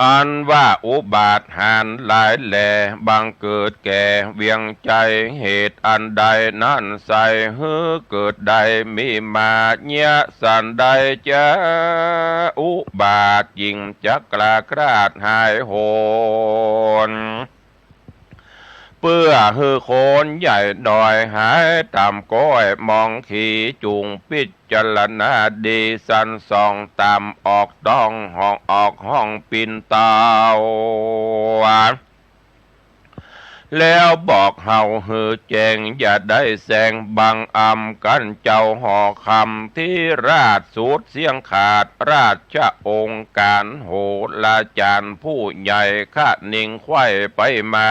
อันว่าอุบาทหาญหลายแล บังเกิดแก่เวียงใจ๋ เหตุอันใดนั้นไส้ หื้อเกิดได้มีมา เยียะสันใดจะอุบาทยิ่งจักกล้าคลาดหายโหน เปื้อหื้อคนใหญ่น้อยหายต่ำก๊อยมองขี จุ่งปิจารณาดีสันส่องต๋ามออกต้องห้องออกห้องปิ่นเต๋า แล้วบอกเฮาหื้อแจ้ง อย่าได้แสงบังอำกั๋น เจ้าหอคำธิราชสุดเสี้ยงขาด ราชองค์ก๋านโหราจ๋ารย์ผู้ใหญ่คะนิงไขว้ไปมา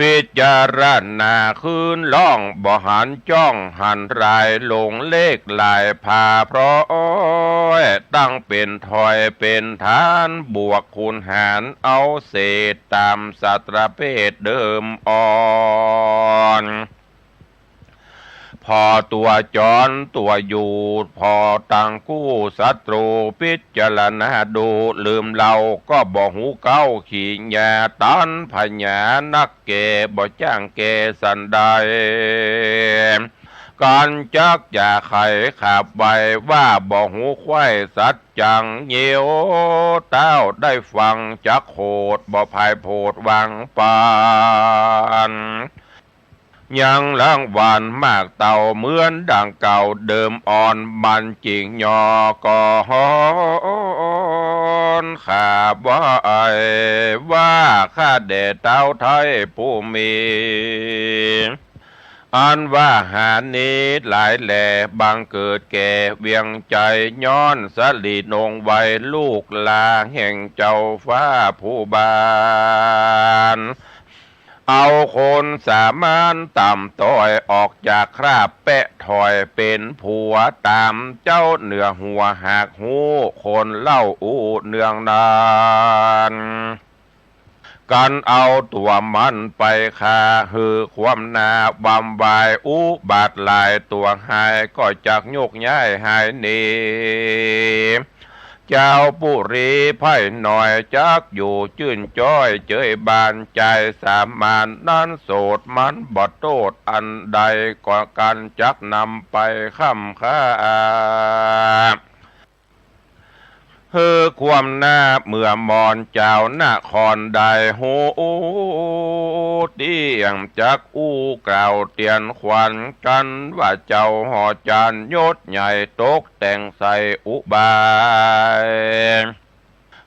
ปิจารณาคืนล่องบ่หันจ้อง หันรายลงเลขหลายพาพร้อย ตั้งเป๋นถอยเป๋นฐาน บวกคูณหารเอาเศษ ต๋ามสัตว์ประเภทเดิมอ่อน ผ่อตั๋วจรตั๋วอยู่ ผ่อตังกู้ศัตรู ปิจารณาดูลืมเฮา ก็บ่ฮู้เก๊าขี้ยา ตัณหานักแก่ บ่จ้างแก่สันใด กั๋นจักจะไขขับไว้ ว่าบ่ฮู้ไขว้สัจจัง เยียวเต้าได้ฟังจักโขด บ่พายโผดวางปัน ยังรางวัลมากเต้าเหมือนดังเก่าเดิมอ่อน มันจริงยอก็ฮ้อนข้าบ่อายว่า ข้าแด่เต้าไทยผู้มี อันว่าหานี้หลายแล บังเกิดแก่เวียงใจ๋ ย้อนสลีนงไว้ลูกหลานแห่งเจ้าฟ้าผู้บาน เอาคนสามัญต่ำต้อยออกจากคราบแปะถอย เป๋นผัวต๋ามเจ้าเหนือหัวหากฮู้ คนเล่าอู้เนืองนาน กันเอาตั๋วมันไปฆ่า หื้อความหน้าบำวาย อุบัติหลายตั๋วหาย ก็จักโยกย้ายหายหนี จาวปุรีไพร่น้อยจักอยู่จื้นจ้อยเจยบาน จายสามัญนั้นโสดมันบ่โต้ษอันใด ก็กันจักนำไปค้ำค่า หื้อความหน้าเมื่อมอนจาวนครได้ฮู้เตี้ยง จักอู้กล่าวเตียนขวัญกันว่า เจ้าหอจานยศใหญ่ตกแต่งใส่อุบาย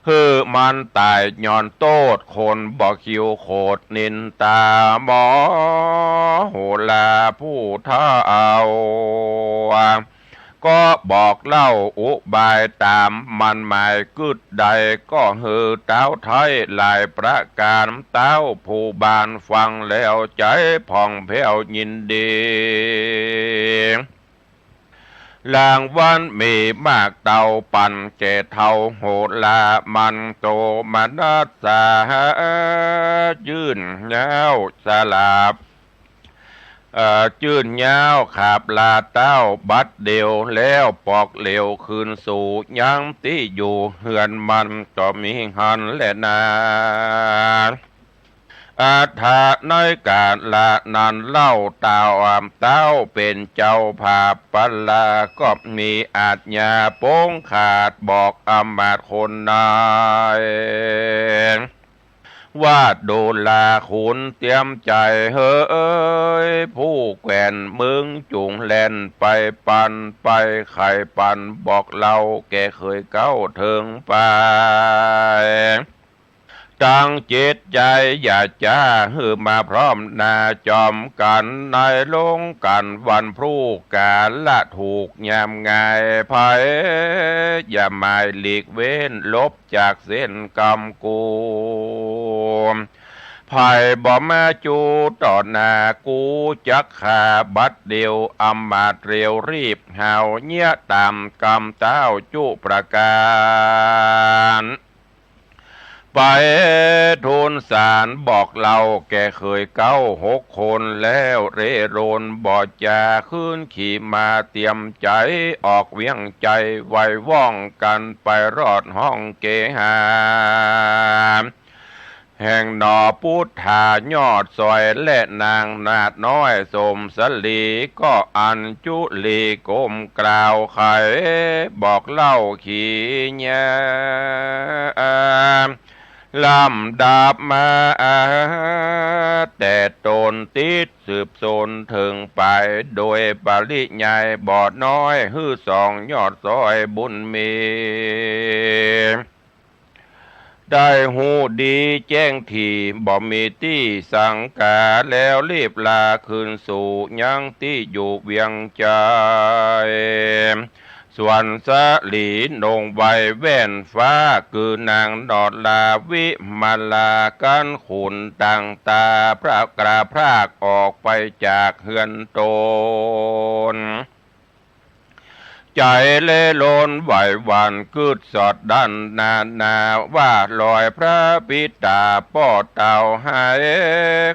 หื้อมันต๋ายย้อนโต้ษคนบ่คิวโขดนินตา หมอโหราผู้เฒ่า ก็บอกเล่าอุบายต๋ามมันหมายกึ๊ดใด ก็หื้อเต๊าไท้หลายประก๋าน เต๊าผู้บานฟังแล้วใจ๋ผ่องแผ้วยินดี รางวัลมีมากเต้าปั๋นแก่เฒ่าโหรา มันโตมนัสสา จื้นย้าวสลาบ เอ่อ จื้นย้าวขาบลาเต้าบัดเดี่ยว แล้วปอกเหลวคืนสู่ยังตี้อยู่เฮือนมัน ก็มีหั้นแลนา อัตถะในก๋าละนั้นเล่า เต้า เต้าเป๋นเจ้าผาบปลา ก็มีอาชญาปงขาด บอกอำมาตย์คนนาย ว่าดูราขุนเตรียมใจ๋เหย ผู้แคว่นเมืองจุ่งแล่นไปปัน ไปไขปันบอกเล่าแก่เขยเก๊าเถิงไป ตั้งจิตใจ๋อย่าจ๊า หื้อมาพร้อมหน้าจอมกั๋น ในโฮงกั๋นวันพรุ่ง ก๋าละถูกยามง่าย ใผอย่าหมายหลีกเว้น หลบจากเส้นกำกู ใผบ่มาจู้ต่อหน้ากู จักฆ่าบัดเดี่ยว อำมาตย์เร็วรีบหาวเยียะต๋ามกำเต้าจุประก๋าน ไปทูลสารบอกเล่าแก่เขยเก๊าหกคน แล้วเร่ร่อนบ่จ๋า คืนขี่ม้าเตรียมใจ๋ ออกเวียงใจ๋ไวว่องกั๋น ไปรอดห้องเกหา แห่งหนอปุทธายอดซอย และนางนาฏน้อยสมสลี ก็อัญจุลีก้มกล่าวไข บอกเล่าขีญา ลำดับมาแต่ต้นติดสืบสนเถิงปลาย โดยปริยายบ่น้อย หื้อสองยอดซอยบุญมี ได้ฮู้ดีแจ้งถี่ บ่มีตี้สังกา แล้วรีบลาคืนสู่ยังตี้อยู่เวียงใจ๋ ส่วนสลีนงไวแว่นฟ้า คือนางนอดลาวิมาลา กั๋นขุนต่างต๋า พระกราพรากออกไปจากเฮือนต๋น ใจ๋เร่ร่อนไหวหวั่นกึ๊ดสอดดั้นนานา ว่าลอยพระปิต๋าป้อเต้าหาย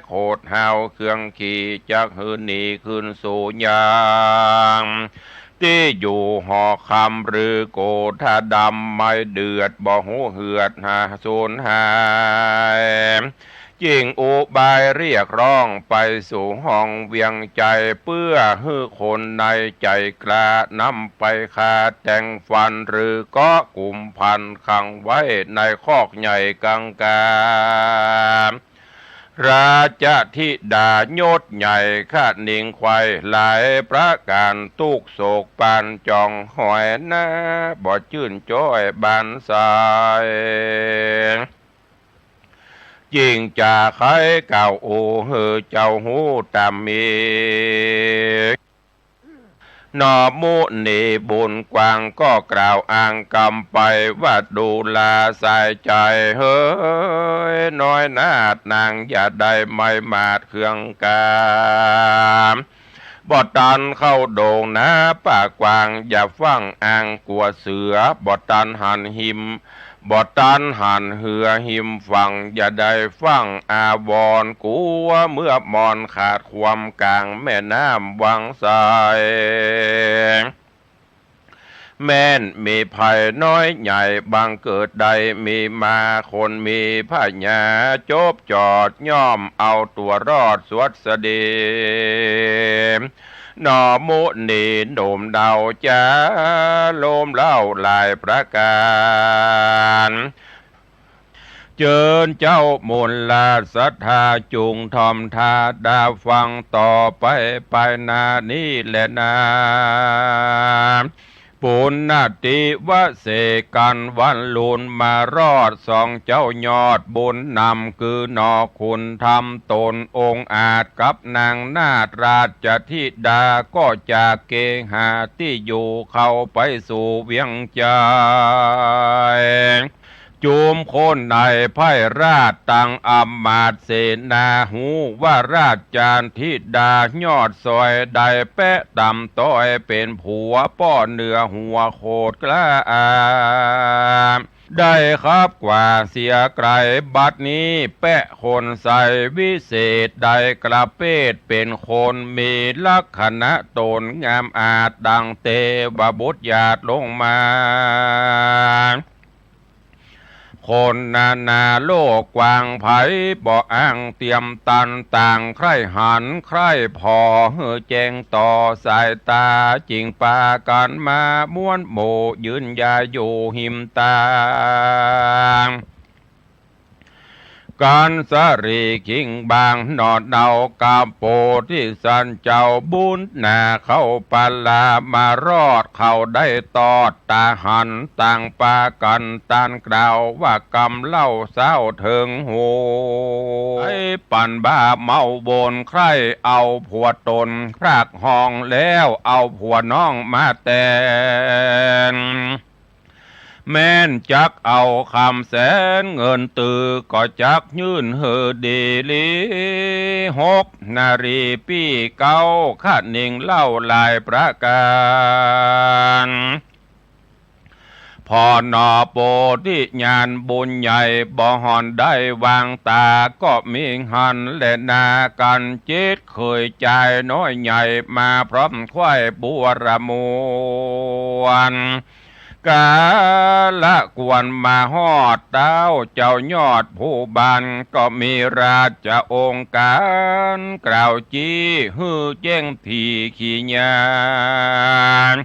โขดหาวเครื่องขี่ จักหื้อหนีคืนสู่ยัง ตี้อยู่หอคำหรือโกธาดำ ไม่เดือดบ่ฮู้เหือดหาสูญหาย จิ่งอุบายเรียกร้องไปสู่ห้องเวียงใจ๋ เปื้อหื้อคนในใจ๋กล้านำไปฆ่าแต่งฟัน หรือเกาะกุมพันขังไว้ในคอกใหญ่กังกา ราชธิดายศใหญ่คะนิงไขว่หลายประก๋าน ตุ๊กข์โศกปานจองหอยหน้า บ่จื้นจ้อยบานใส จิ่งจะไขกล่าวโอหื้อเจ้าฮู้ต๋ามมี หนอมุนีบุญกว้างก็กล่าวอ้างกำไปว่า ดูราสายใจ๋เฮย น้อยนาฏนางอย่าได้ไม้หมาดเคืองกา บ่ตันเข้าดงนาป่ากว้าง อย่าฟั่งอ้างกั๋วเสือ บ่ตันหันหิม บ่ตันหันเฮือหิมฝั่ง อย่าได้ฟั่งอาวรณ์กั๋ว เมื่อมอนขาดความก๋างแม่น้ำวังไส แม้นมีภัยน้อยใหญ่บังเกิดได้มีมา คนมีผญาจบจอดย่อมเอาตั๋วรอดสวัสดี หนอมุนีหนุ่มเนาจ๋า โลมเล้าหลายประก๋าน เจิญเจ้ามูลราชศรัทธา จุ่งถ่อมต๋าดาฟังต่อไป ไปหน้านี้แลนา ปุณณติวเสกันวันลุนมารอด สองเจ้ายอดบุญนำ คือหนอคุณธรรมต๋นองอาจกับนางนาฏราชธิดา ก็จากเกหาตี้อยู่เข้าไปสู่เวียงไชย จุมคนในไพร่ราชตังอำมาตย์เสนา ฮู้ว่าราชธิดายอดซอยได้แป๊ะต่ำต้อย เป๋นผัวป้อเหนือหัวโขดกล้า ได้ขับกว่าเสียไกล บัดนี้แป๊ะคนใสวิเศษ ได้กระเปดเป๋นคนมีลักษณะต๋นงามอาจดังเตวบุตรหยาดลงมา คนนานาโลกกว้างไผบ่อ้างเตียมตัน ต่างใคร่หันใคร่ผ่อหื้อแจ้งต่อสายต๋า จึงปากั๋นมาม้วนหมู่ยืนยายอยู่หิมตาง กันสะหลีขิงบางหนอเนา กาโปธิสัตว์เจ้าบุญนาเข้าปลามารอด เขาได้ตอดต๋าหัน ต่างปากั๋นต้านกล่าวว่ากำเล่าเศร้าเถิงหู ไอ้ปันบ้าเมาวนใคร่เอาผัวต๋นพรากห้องแล้วเอาผัวน้องมาแตน แม้นจักเอาคำแสนเงินตือ ก็จักยื่นหื้อดีหลี หกนารีปี้เก๊าคะนิงเล่าหลายประก๋าน ผ่อหนอโปธิญาณบุญใหญ่บ่ห่อนได้วางต๋า ก็มีหันแลนา กันเจ็ดเขยจายน้อยใหญ่มาพร้อมใคร่บัวระมวล กาละกวนมาฮอดเต๊าเจ้ายอดผู้บาน ก็มีราชองค์ก๋านกล่าวจี้หื้อแจ้งถี่ขีญาณ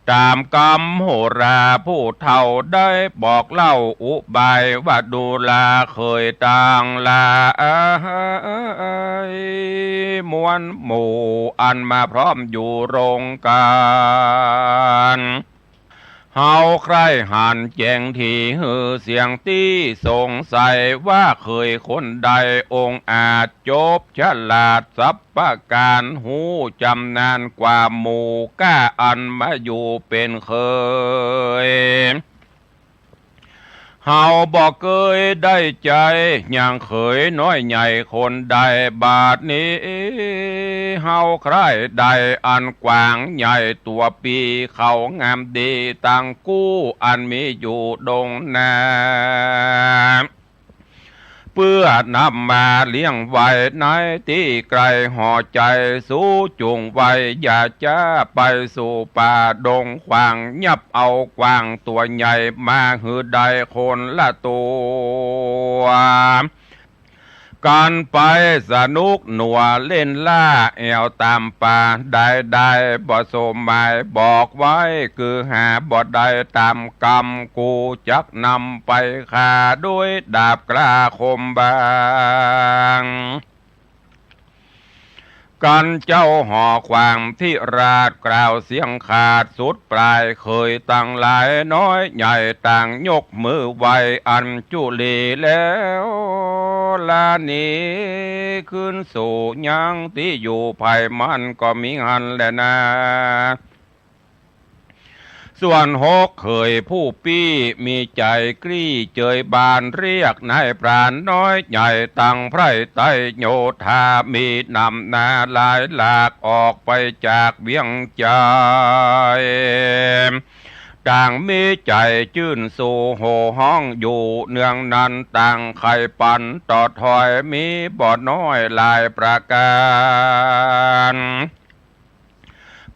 ต๋ามกำโหราผู้เฒ่าได้บอกเล่าอุบายว่า ดูราเขยตังหลาย มวลหมู่อันมาพร้อมอยู่โรงก๋าน เฮาใคร่หันแจ้งถี่หื้อเสียงตี้สงสัยว่าเขยคนใด องอาจจบฉลาดสับประก๋าน ฮู้จำนาญกว่าหมู่ก้าอันมาอยู่เป๋นเขย เฮาบ่เกยได้ใจ๋ยังเขยน้อยใหญ่คนใด บาดนี้เฮาใคร่ได้อันกว้างใหญ่ตั๋วปี้เขางามดีตังกู้อันมีอยู่ดงนา เปื้อนำมาเลี้ยงไว้ในตี้ใก้หอใจ๋ สูจุ่งไว้อย่าจ๊าไปสู่ป่าดงขว้าง ยับเอากวางตั๋วใหญ่มาหื้อได้คนละตั๋ว กั๋นไปสนุกหนัวเล่นล่าแอ่วต๋ามป่า ได้ได้บ่สมหมายบอกไว้ คือหาบ่ได้ต๋ามกำ กูจักนำไปฆ่าด้วยดาบกล้าคมบาง กันเจ้าหอขว้างธิราชกล่าวเสียงขาดสุดปลาย เขยตังหลายน้อยใหญ่ต่างยกมือไหว้อัญจุลีแล้ว ลาหนีขึ้นสู่ยังตี้อยู่ใผมันก็มีหั้นแลนา ส่วนหกเขยผู้ปี้มีใจ๋กรี้เจิยบาน เรียกนายพรานน้อยใหญ่ตังไพร่ไต้โยธา มีนำนาหลายหลากออกไปจากเวียงใจ๋ ต่างมีใจ๋จื้นสู้โห่ฮ้องอยู่เนืองนั้น ต่างใค่ปันต่อถอยมีบ่น้อยหลายประก๋าน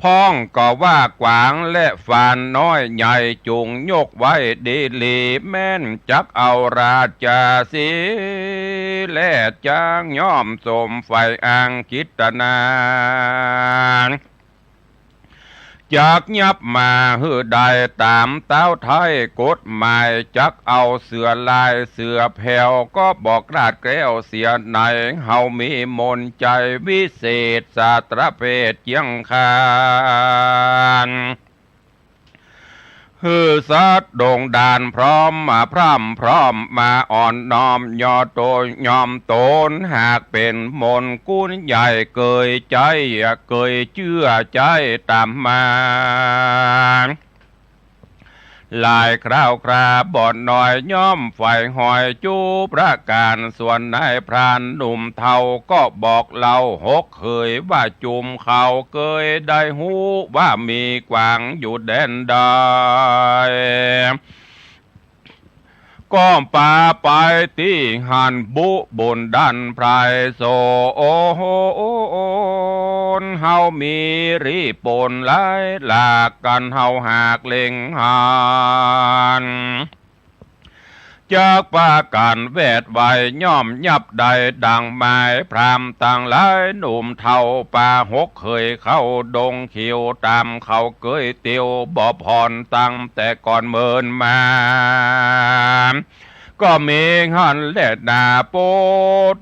พ่องก็ว่ากวางและฟานน้อยใหญ่ จุ่งยกไว้ดีหลี แม่นจักเอาราชาสีห์ และจ๊างย่อมสมใฝ่อ้างกิตนา จักยับมาหื้อได้ต๋ามเต๊าไท้กฎหมาย จักเอาเสือลายเสือแผว ก็บ่กล้าแกล้วเสียไหน เฮามีมนต์ใจ๋วิเศษ สาตระเภทเจียงคาน หื้อสัตว์ดงดานพร้อมมาพร่ำพร้อมมาอ่อนน้อมย่อโตยอมตน หากเป๋นมนต์กุนใหญ่เกยใจ๊เกยเจื้อใจ๊ต๋ามมา หลายคราวคราบ่น้อยย่อมใฝ่หอยจุประก๋าน ส่วนนายพรานหนุ่มเฒ่าก็บอกเล่าหกเขยว่า จุมเขาเกยได้ฮู้ว่ามีกวางอยู่แดนใด ก็ปาไปตี้หั้นบุบุญดันไพรโสน เฮามีรีปนหลายหลาก กันเฮาหากเล็งหัน จักปากั๋นแวดไวย่อมยับได้ดังหมาย พราหมณ์ตังหลายหนุ่มเฒ่า ปาหกเขยเข้าดงเขียว ต๋ามเขาเกยเตียวบ่ผ่อนตั้งแต่ก่อนเมินมา ก็มีหั้นแลนา โป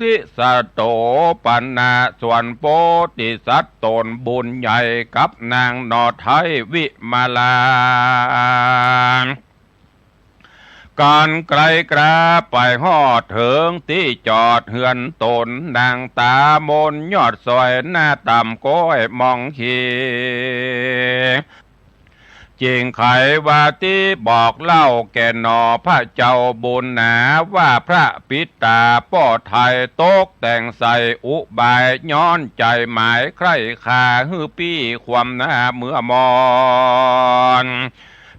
ธิสัตว์โตปะนะ ส่วนโปธิสัตว์ต๋นบุญใหญ่กับนางหน่อไท้วิมาลา กั๋นไกลกราไปฮอดเถิงตี้จอดเฮือนต๋น นางต๋ามนยอดซอยหน้าต่ำก้อยมองขี จึงไขว่าตี้บอกเล่าแก่หน่อพระเจ้าบุญหนา ว่าพระปิดต๋าป้อไท้ตกแต่งใส่อุบาย ย้อนใจ๋หมายใคร่ค่าหื้อปี้ความหน้าเมื่อมอน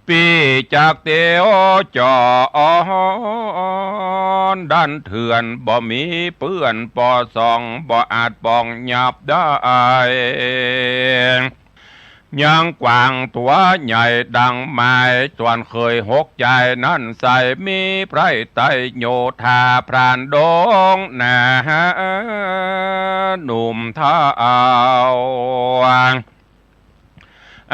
ปี้จักเตียวจออนดันเถื่อน บ่มีเปื้อนปอส่อง บ่อาจป้องยับได้ ยังกวางตั๋วใหญ่ดังหมาย ส่วนเขยหกใจ๋นั้นใส่มีไพร่ไต้โยธา พรานดงนาหนุ่มเฒ่า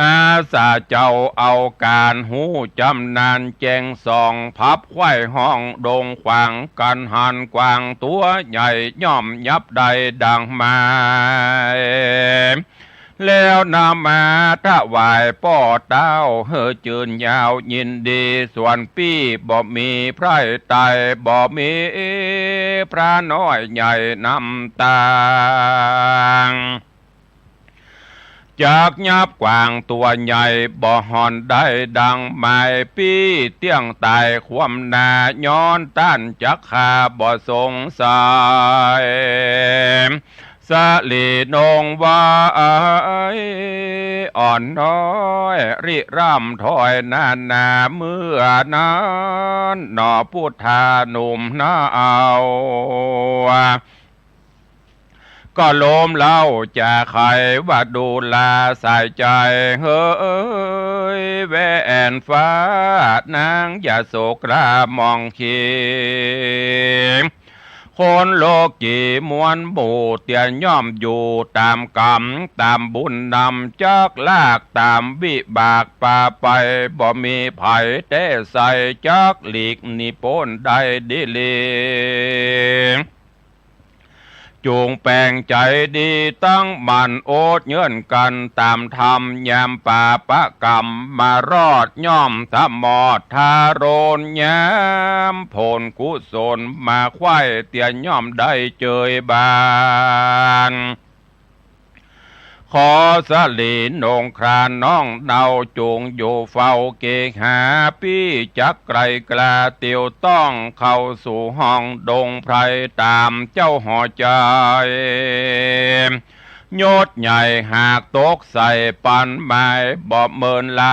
อาสาเจ้าเอาก๋านฮู้จำนาญแจ้งส่อง พับไขว้ห้องดงขวางกั๋นหัน กวางตั๋วใหญ่ย่อมยับได้ดังหมาย แล้วนำมาถวายป้อเต๊า หื้อจืนยาวยินดี ส่วนปี้บ่มีไพร่ไต้ บ่มีพรานน้อยใหญ่นำตาง จักยับกวางตั๋วใหญ่บ่ห่อนได้ดังหมาย ปี้เตี้ยงต๋ายความหน้า ย้อนต้านจักฆ่าบ่สงสัย สะหลีนงว่าอ่อนน้อย ริร่ำถอยหน้าหนา เมื่อนั้นหน่อพุทธาหนุ่มหน้าเอา ก็โลมเล้าจะไขว่าดูราสายใจ๋ เฮ้ยแว่นฟ้านางยโสกรามองขี คนโลกีมวลหมู่เตียนย่อมอยู่ต๋ามกรรมต๋ามบุญนำ จักลากต๋ามวิบากปาไป บ่มีไผแต๊ใส่ จักหลีกหนีป๊นได้ดีหลี จุ่งแป๋งใจ๋ดีตั้งหมั่น โอดเยินกั๋นต๋ามธรรม ยามปาปะก๋รรมมารอด ย่อมสะหมอดทะโรน ยามผลกุศลมาใคว่ เตียย่อมได้เจยบาน ขอสะหลีนงคราน้องเนา จุ่งอยู่เฝ้าเกหา ปี้จักไกลกล้าเตียวต้อง เข้าสู่ห้องดงไพร ต๋ามเจ้าหอใจ๋ ยศใหญ่หากตกใส่ปันไม้ บ่เมินไหล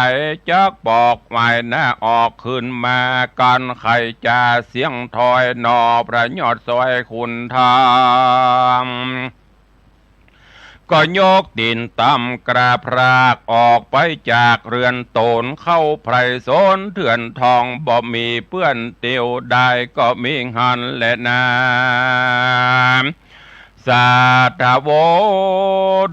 จักปอกไหวหน้าออกขึ้นมา กั๋นใค่จ๋าเสียงถอยหนอ พระยอดซอยคุณธรรม ก็ยกตี๋นต่ำกราบพราก ออกไปจากเฮือนต๋น เข้าไพรสนเถื่อนทอง บ่มีเปื้อนเตียวดาย ก็มีหั้นแหละนา สาธโว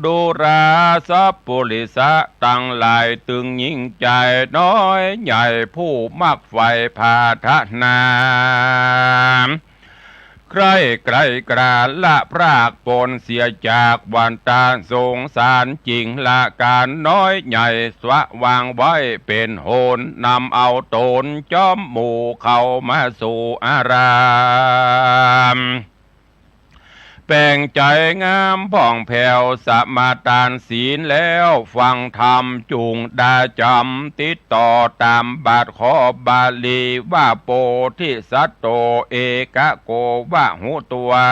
ดูราสัปปุริสะตังหลาย ตึงยิ่งใจ๋น้อยใหญ่ ผู้มักใฝ่ผาถนา ใคร่ไกลกล้าละพราก ปนเสียจากวัฏฏะสงสาร จึงละก๋านน้อยใหญ่ สะวางไว้เป๋นโหน นำเอาต๋นจอมหมู่ เข้ามาสู่อาราม แป๋งใจ๋งามผ่องแผ้ว สมาตานศีลแล้วฟังธรรม จุ่งดาจ๋ำติดต่อต๋ามบาทขอบาลี ว่า โพธิสัตโต เอกโก วะหุตวา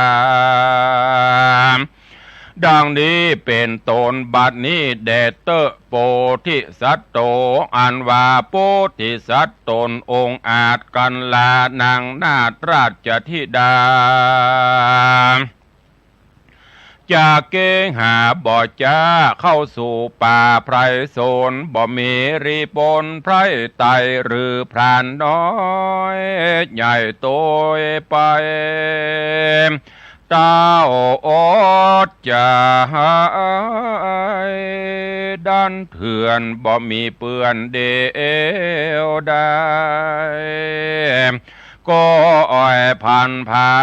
ดังนี้เป๋นต้น บัดนี้แด่เต๊อะ โพธิสัตโต อันว่าโพธิสัตว์ต๋นองอาจกั๋นลา นางนาฏราชธิดา จะเกหาบ่จ๊า เข้าสู่ป่าไพรสน บ่มีรีปนไพรไต หรือพรานน้อยใหญ่โตยไป เต้าอดจะหาย ดันเถื่อนบ่มีเปื้อนเดียวดาย ก็อ่อยผันผา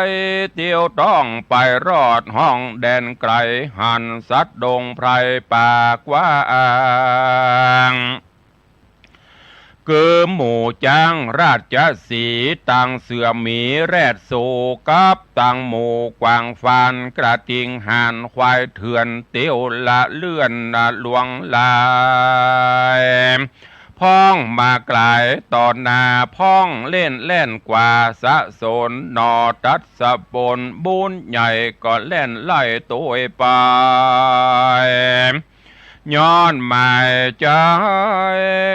ย เตียวต้องไปรอดห้องแดนไกล หันสัตว์ดงไพรป่ากว้าง คือหมู่จ๊างราชสีห์ ตังเสือหมีแรดสู กับตังหมู่กวางฟาน กระทิงห่านควายเถื่อน เตียวละเลื่อนหลวงหลาย พ่องมาก๋ายต่อหน้า พ่องเล่นแล่นกว่า สะสนหนอตัดสะปน บุญใหญ่ก็แล่นไล่โตยไป ย้อนหมายใจ๋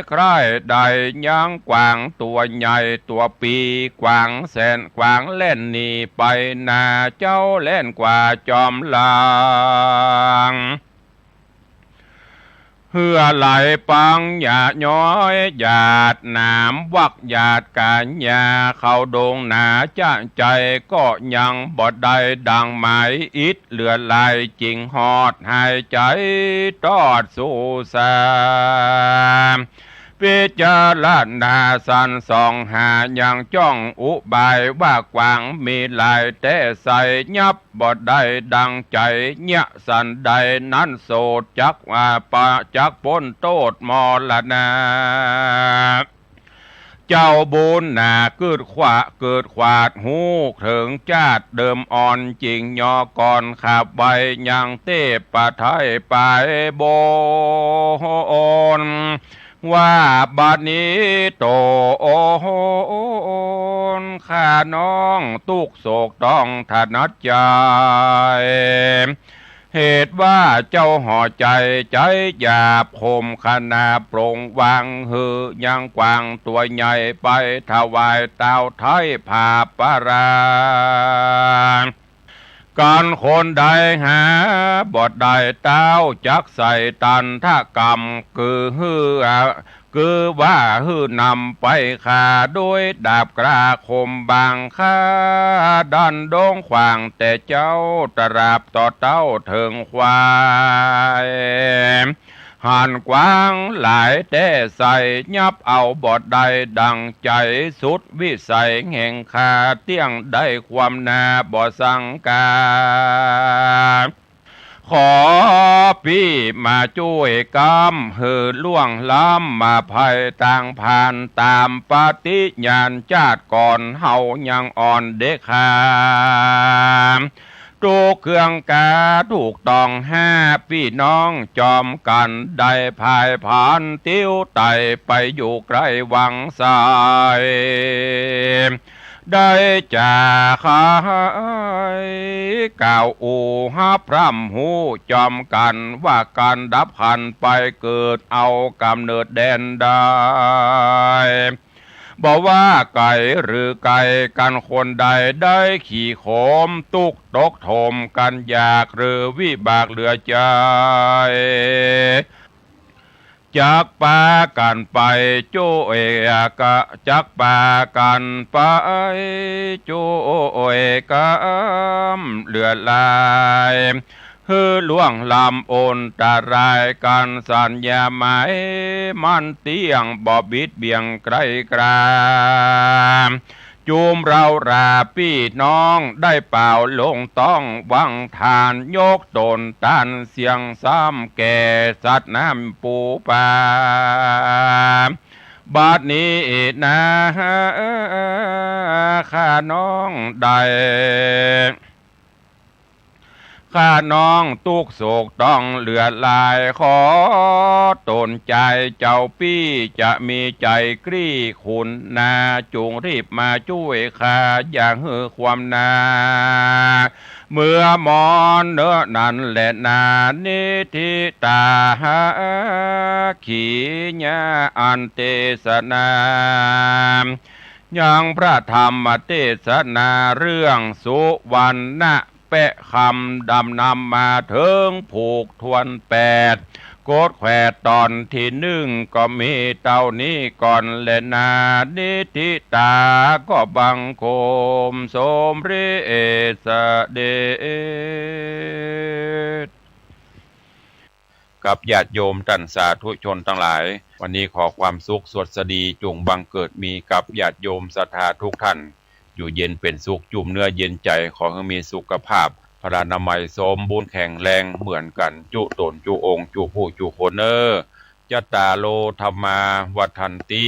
ใคร่ได้ ยังกวางตั๋วใหญ่ตั๋วปี กวางแสนกวางแล่นหนีไปนา เจ้าแล่นกว่าจอมหลัง เหื่อไหลปังหญ้าย้อยหยาดหนาม วักหยาดก๋านหญ้าเข้าดงหนา จ๊ะใจ๋ก็ยังบ่ได้ดังหมาย อิดเหลือหลายจึงฮอด หายใจ๋ตอดสู่สา พิจารณาสันส่องหา ยังจ้องอุบายว่ากวางมีหลายแต๊ใส ยับบ่ได้ดังใจ๋ เยียะสันใดนั้นโสด จักว่าปะ จักป๊นโต้ษมรณะ เจ้าบุญหนาเกิดขวา เกิดขวาดฮู้เถิงจาติเดิมอ่อน จึงยอก่อนขับไว้ยังเตปะไทยไปบน ว่าบัดนี้ต๋นข้าน้องตุ๊กข์โศกต้องถนัดใจ๋ เหตุว่าเจ้าห่อใจ๋ ใจ๋หยาบข่มขนาปรงวาง หื้อยังกวางตั๋วใหญ่ไป ถวายเต้าไท้ผาประราณ กั๋นคนใดหาบ่ได้เต้า จักใส่ตัณฑกรรม คือหื้อ คือว่าหื้อนำไปฆ่า โดยดาบกล้าคมบาง ฆ่าดันดงขว้าง แต่เจ้าตราบต่อเต้าเถิงควาย หันกว้างหลายแต๊ใส ยับเอาบ่ได้ดั่งใจ๋ สุดวิสัยแห่งข้า เตี้ยงได้ความนาบ่สังกา ขอปี้มาจ้วยกำ หื้อล่วงล้ำมาภัยต่างผ่าน ต๋ามปฏิญาณจาติก่อน เฮายังอ่อนเด็กขา ทุกเกื้องก้าถูกต้องห้า ปี้น้องจอมกั๋น ได้ผายผานติ้วไต่ ไปอยู่ใก้วังไส ได้จ๋าใค่กล่าวอู้ฮับพร่ำฮู้จอมกั๋น ว่ากั๋นดับขันไปเกิดเอาก๋ำเนิดแดนใด บ่ว่าไก๋หรือใก้กั๋นคนใด ได้ขี่โขมตุ๊กตกโถมกั๋นอยาก หรือวิบากเหลือใจ๋ จักปากั๋นไปจ้วยกำ จักปากั๋นไปจ้วยกำ เหลือหลาย หื้อล่วงล้ำอันตรายกั๋น สัญญาหมายมั่นเตี้ยง บ่บิดเบี่ยงไกลกรา จุมเร้าราปี้น้องได้เป่าลงต้องวังทาน ยกต๋นตานเสียงซ้ำแก่สัตว์น้ำปูปลา บัดนี้นา ข้าน้องได้ ข้าน้องตุ๊กข์โศกต้องเหลือหลาย ขอต๋นจายเจ้าปี้ จะมีใจ๋กลี้ขุนนา จุ่งรีบมาจ้วยข้า อย่าหื้อความนา เมื่อมอนเนอะนั้นแหละนา นิทธิตา ขีญาอันเตสนา ยังพระธรรมเตสนาเรื่องสุวรรณะ แปะคำดำนำมาเถิงผูกถ้วนแปด กดแขวดต๋อนตี้นึ่งก็มีเต้านี้ก่อนแลนา นิทธิตาก็บังคมสมเร็จเสด็จ กับญาติโยมต้านสาธุชนตังหลาย วันนี้ขอความสุขสวัสดีจุ่งบังเกิดมีกับญาติโยมศรัทธาทุกท่าน อยู่เย็นเป๋นสุข จุ่มเนื้อเย็นใจ๋ ขอหื้อมีสุขภาพพลานามัยสมบูรณ์แข็งแรงเหมือนกั๋นจุต๋นจุองค์จุผู้จุคนเน่อ จัตตาโร ธัมมา วัฑฒันติ